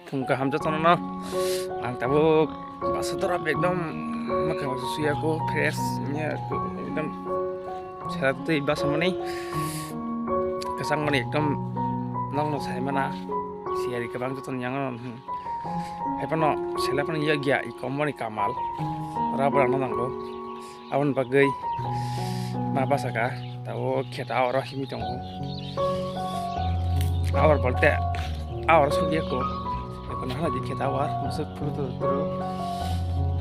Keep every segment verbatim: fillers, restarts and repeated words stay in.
Phung kaham jotono no. Ang tabuk basa torap ekdom mwkhang suya ko fresh nya ko ekdom sera twi basa mani kesang mani ekdom nong no sai mana siyari kebang jotono yang no. Hai pano sela pano ya gya i kom mani kamal rubber ano nango. Aboni bagwi ma basa ka, tabuk khe ta oro himwi tongo. Awar bolte awar sugya ko. Ekono hana di khe ta awar musuk puru turu turu.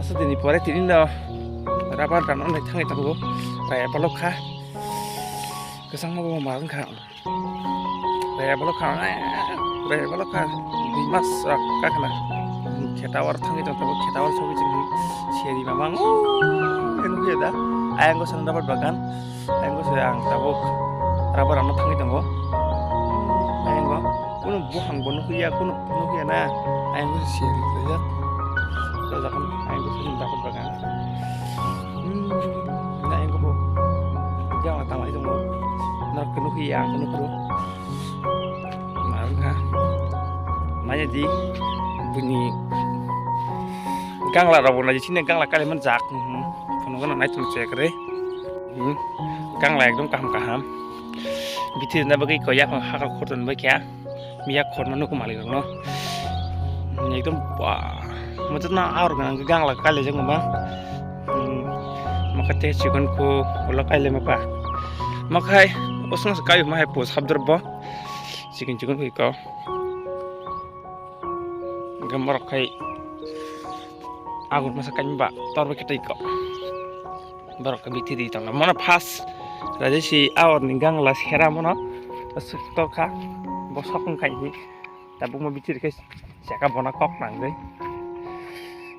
Asa dini pore tini no rubber dano nai thangwi tongo. Rai apalo kha. Kesang ma bo ma wngkha. Raya bolo kha, raya bolo kha. Dui mas rok kakhna. Khe tower thangwi tong tabuk, khe tower sogwi chwng seri mamang. Nukya da. Ayang go sang rubber bagan. Ayang go se ang tabuk rubber ano thangwi tongo. Ayang go. Kuno buhang bo nukya, kuno nukya na. Ayang go seri khlajak. Khlajak ayang go sang rubber bagan. Hmm, na ayang go bo. Jang tang ai tongo. Norok nukya, ang nukro. Maya di buni gangla rok bo naji sini gangla kali man jak. Kono kono nai tum chek re. Gangla ekdom kaham kaham. Bithi na bagwi ko yaphang haka khorton bai kya. Miya khorma nuku malik rok no. Ekdom ba. Mujut na aur gangla kali jeng ba. Maka te chikon ko ulo kali ma pa. Makhai osna kayu ma hai pus habdar bo. Chikon chikon ko. Gambar kai agur masa kani ba tor ba kitai ko. Borok ke bithi di tong mona phas raja si aor ni gangla sera mona asuk tor kha bosok kai ni tabuk ma bithi kai saka bona kok nang dei.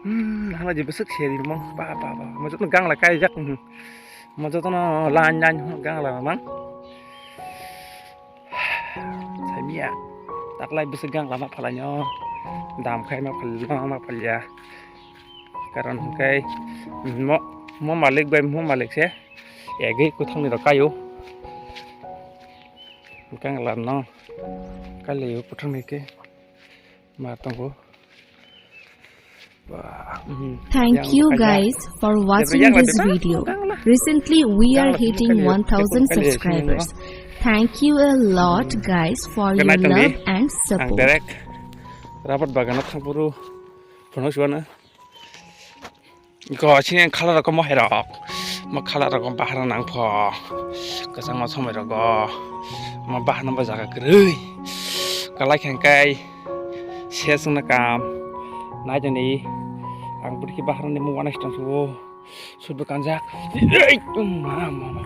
Hmm, hana je besuk seri mo ba ba ba mo joto gangla kai jak. Mo joto no lan lan gangla mang. Saimia taklai bwswk gang lama phalaino dam khai ma phalno ma phalya. Karon hwnkhe mo mo malik bai mo malik se egwi kwthangni rok kaio. Gang larno kailaio kwthangni khe ma tongo. Thank you guys for watching this video. Recently we are hitting one thousand subscribers. Thank you a lot guys for your love and support. Rabat bagana thangpuru phano suana. Go chini khala rok mo herok. Mo khala rok bahar nang pho. Kasang ma somoi rok go. Mo bahar nang ba jaga kwrwi. Kalai khen kai. Ses wngna kam. Nai jani. Ang bwrwi khe bahar ni mung wana sitan sugo. Sut bo kanjak. Ei, um, ma, ma, ma.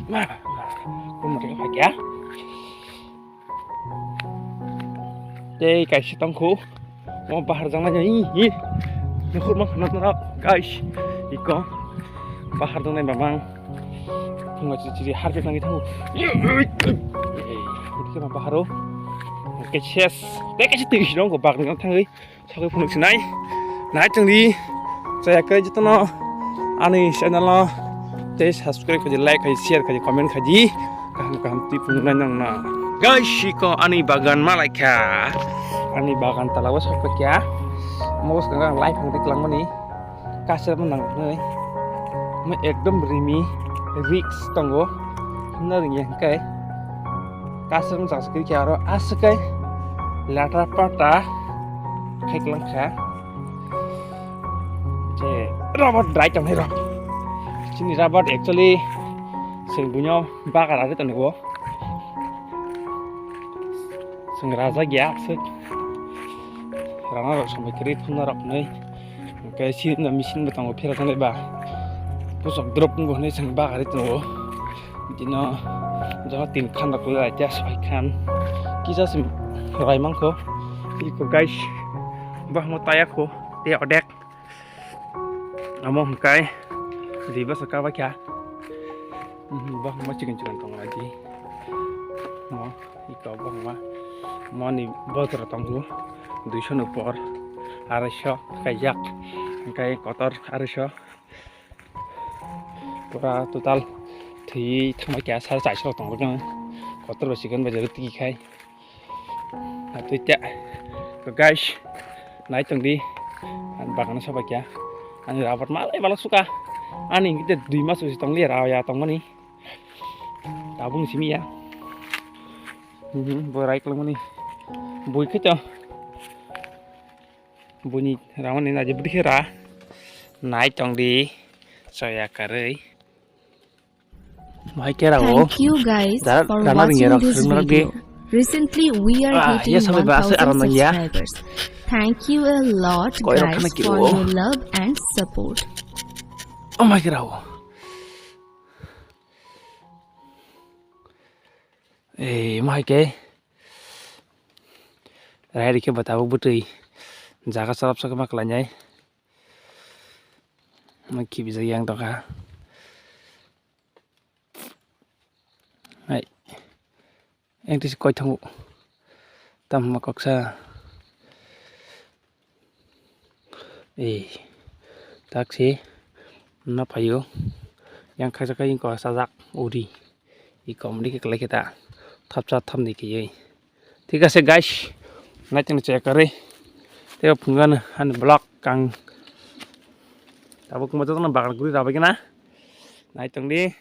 Ma, ma. Kum mo tengah kya? Tei kaisa tongkhu. Mo bahar jang nai, hi, hi. Nukhur ma khna na, guys. Iko. Bahar jang nai mamang. Phunga chiri chiri har jang nai thangu. Ei, ei. Baharo. Ke ses. Tei kaisa twi sirong ko bahar jang thangwi. Sakhe phunuk sinai. Nai chwngdi. Chaya khe jotono ani channel no tei subscribe khaidi, like khaidi, share khaidi, comment khaidi. Kaham kaham twi phunuknai nang na. Guys, siko ani bagan malaikha. Ani bagan talao sakpakya. Mos kanga lai phang dik langmani. Kasar mo nang nai. Mo ekdom rimi risk tongo. Himna ringya hingkai. Kasar mo saksa kiri kya aro aswkai. Lata pata. Khaik langkha. Je rubber dry tongnai rok. Chini rubber actually chwng buino bagar ari tongo. Chwng raja gya se. Rana rok samai kiri phunna rok nai. Oke, si na machine bo tongo phira tongo ba. Pusok drop ngo hwnwi chwng bagar ari tongo. Dino jono tin khan rok lai ja soi khan. Kisa sim rai mangko. Iko guys. Bahmo taya ko. Te odek. Amo hwnkhe. Di basa kaba kya. Bahmo chicken chicken tong lagi. Mo iko bahmo. Moni bojra tongo. Duiso ni upor. Arai so kaijak. Hwnkhe kotor arai so. Pura total thwi thangma kya sar chaisa tongo khe kotor ba chicken ba jero tiki khai. Atwi ta Guys, nai tong di. Ang bagano sobai kya. Ani rabat malai balok suka. Ani hingke dui mas usi tong liya raya tong mani. Tabung simi ya. Hmm, bo rai klong mani. Bui khe to. Buni ramani naji budi khe ra. Nai tong di. Soya karwi. Bahai kera o. Thank you guys Dara- for dana watching ringya rok this sering lagi. Video. Recently, we are Ah, getting yes, sampai bahasa one thousand Arab ya. Subscribers. Thank you a lot, Koi rok guys, khana kiri for o. Your love and support. Oh my god. Eh, mahai ke. Rai rikhe bata butui. Jaga sarap sakma klanjai. Mai kibijak yang toka. Hai. Yang tisi koi thangu. Tam ma koksa. Eh. Taksi. Na payo. Yang khasa kai ko sajak uri. I comedy ke kelai kita. Thapsa thamni ke yoi. Thik ase guys. Nai tini check kare. Teo phungan han block kang. Tabuk mo jotno bagar guri rabai kena. Nai tong di.